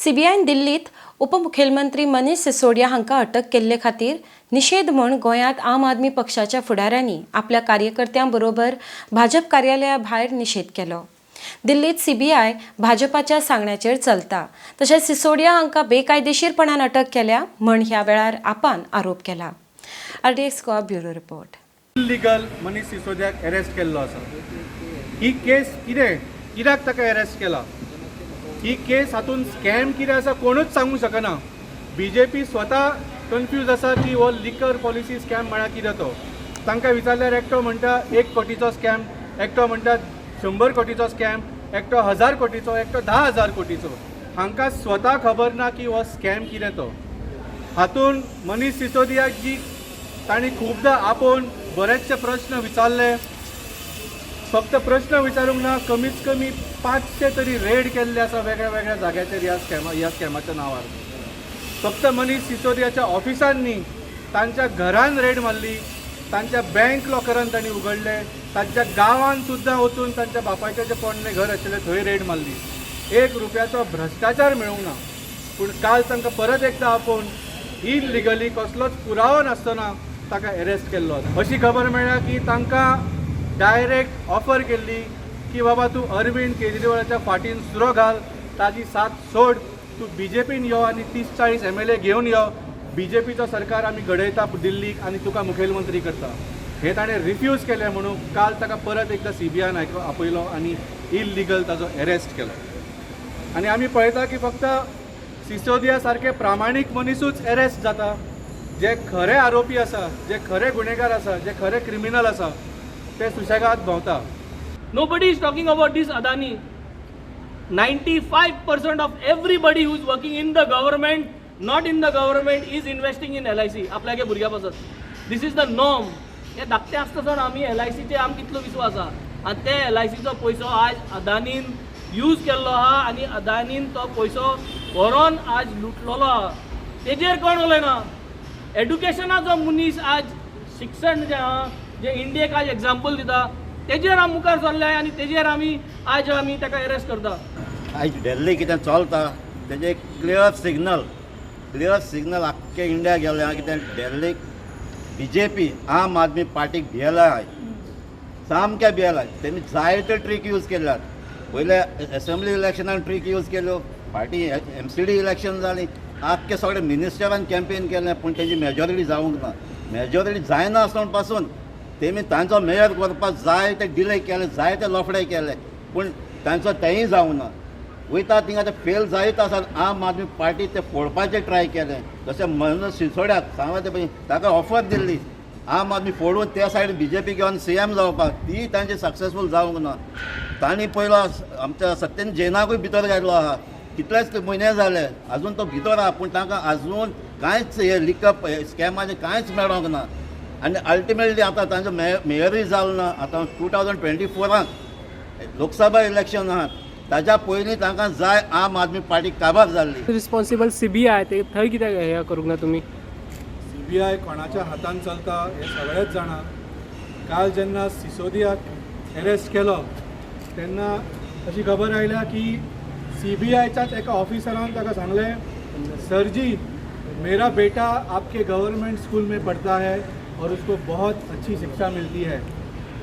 सीबीआयन दिल्लीत उपमुखेलमंत्री मनीष सिसोडिया हांकां अटक केल्ले खातीर निशेध म्हूण गोंयांत आम आदमी पक्षाच्या फुडाऱ्यांनी आपल्या कार्यकर्त्यां बरोबर भाजप कार्यालया भायर निशेध केलो. दिल्लीत सीबीआय भाजपाच्या सांगण्याचेर चलता, तशेंच सिसोडिया हांकां बेकायदेशीरपणान अटक केल्या म्हण ह्या वेळार आपान आरोप केला. RDX Goa bureau report. Illegal Manish सिसोदियाक अरेस्ट केल्लो आसा. ही केस कितें, कित्याक ताका अरेस्ट केला, ही केस हातून स्कॅम कितें आसा कोणूच सांगूंक शकना. बीजेपी स्वता कन्फ्यूज आसा की हो लिकर पॉलिसी स्कॅम म्हळ्यार कितें तो. तांकां विचारल्यार एकटो म्हणटा 1 कोटीचो स्कॅम, एकटो म्हणटा 100 कोटीचो स्कॅम, एकटो 1000 कोटीचो, एकटो 10,000 कोटीचो. हांकां स्वता खबर ना की हो स्कॅम कितें तो. हातून मनीष सिसोदियाक जी तांणी खुबदां आपोवन बरेचशे प्रश्न विचारले. फक्त प्रश्न विचारूंक ना, कमीत कमी 500 तरी रेड केल्ले आसा वेगळ्या वेगळ्या जाग्याचेर ह्या स्कॅमाच्या नांवार. फक्त मनीष सिसोदियाच्या ऑफिसान न्ही, तांच्या घरान रेड मारली, तांच्या बँक लॉकरान तांणी उगडले, तांच्या गांवान सुद्दां वचून तांच्या बापायचें जें पोरणें घर आशिल्लें थंय रेड मारली. 1 रुपयाचो भ्रश्टाचार मेळूंक ना. पूण काल तांकां परत एकदां आपोवन इलिगली कसलोच पुरावो नासतना ताका अरेस्ट केल्लो. अशी खबर मेळ्ळ्या की तांकां डायरेक्ट ऑफर केल्ली की बाबा, तूं अरविंद केजरीवालाच्या फाटीन सुरो घाल, ताजी साथ सोड, तूं बीजेपीन यो आनी 30-40 एमएलए घेवन यो, बीजेपीचो सरकार आमी घडयता दिल्लीक आनी तुका मुखेलमंत्री करता. हे ताणें रिफ्यूज केलें म्हणून काल ताका परत एकदां सीबीआयन आपयलो आनी इलिगल ताजो अरेस्ट केलो. आनी आमी पळयता की फक्त सिसोदिया सारके प्रामाणीक मनिसूच अरेस्ट जाता. जे खरे आरोपी आसा, जे खरे गुन्हेगार आसा, जे खरे क्रिमिनल आसा, ते सुशेगाद भोंवता. Nobody is talking about this Adani. 95% of everybody who is working in the government, not in the government, is investing in LIC. आपल्यागे भुरग्या पासत. This is the norm. हे धाकटे आसता सावन आमी एलआयसीचे आमकां कितलो विस्वास आहा आनी ते एलआयसीचो पयसो आयज अदानीन यूज केल्लो आहा आनी अदानीन तो पयसो व्हरोन आज लुटलेलो आहा. तेजेर कोण उलयना. एड्युकेशनाचो मनीस आज शिक्षण जें आहा, जे इंडियेक आज एग्जाम्पल दिता, तेजेर आमी मुखार सरले आनी तेजेर आमी आज आमी ताका अरेस्ट करता. आयज दिल्ली कितें चलता तेजें एक क्लियर सिग्नल, क्लियर सिग्नल आख्खे इंडिया गेलें आहा. कितें दिल्लीक बीजेपी आम आदमी पार्टीक भियेला आयज, सामकें भियेला. तेमी जायते ट्रीक यूज केल्यात. पयले एसेंब्ली इलेक्शनान ट्रीक यूज केल्यो, फाटीं एमसीडी इलेक्शन जालीं, आख्खे सगळे मिनिस्टरान कॅम्पेन केलें, पूण तेजी मेजॉरिटी जावंक ना. मेजॉरिटी जायना आसतना पासून तेमी तांचो मेयर करपाक जाय ते डिले केले, जायते लफडे केले, पूण तांचो तेंय जावंक ना. वयता थिंगा ते फेल जायत आसात. आम आदमी पार्टी ते फोडपाचें ट्राय केलें. जशें मनोज सिसोड्याक सांगला ते पळय, ताका ऑफर दिल्ली आम आदमी फोडून त्या सायडीन बीजेपी घेवन सीएम जावपाक, ती तांची सक्सेसफूल जावंक ना. तांणी पयलो आमच्या सत्येन जैनाकूय भितर घातलो आहा. कितलेच म्हयने जाले, अजून तो भितर आहा, पूण तांकां अजून कांयच हे लिकअप स्कॅमाचें कांयच मेळोंक ना. आनी अल्टिमेटली आतां तांचो मेयरूय जालो ना. आतां 2024राक लोकसभा इलेक्शन आहात, ताज्या पयलीं तांकां जाय आम आदमी पार्टी काबार जाल्ली. रिस्पॉन्सिबल सीबीआय, ते थंय कित्याक हे करूंक ना तुमी? सीबीआय कोणाच्या हातान चलता हें सगळेच जाणा. काल जेन्ना सिसोदियाक अरेस्ट केलो तेन्ना अशी खबर आयल्या की सीबीआयच्याच एका ऑफिसरान ताका सांगलें, "सर जी, मेरा बेटा आपके गवर्नमेंट स्कूल में पढ़ता है और उसको बहुत अच्छी शिक्षा मिलती है,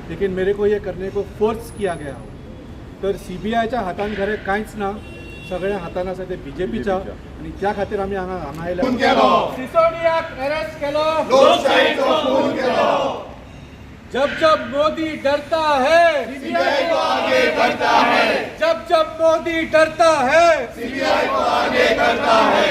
लेकिन मेरे को ये करने को फोर्स किया गया." तर सीबीआयच्या हातान खरें कांयच ना, सगळ्या हातान आसा ते बीजेपीच्या आनी त्या खातीर आमी हांगा हांगा आयल्या. सिसोदियाक अरेस्ट केलो. जब जब मोदी डरता है, सीबीआई को आगे बढ़ता है. जब जब मोदी डरता है, सीबीआई को आगे करता है.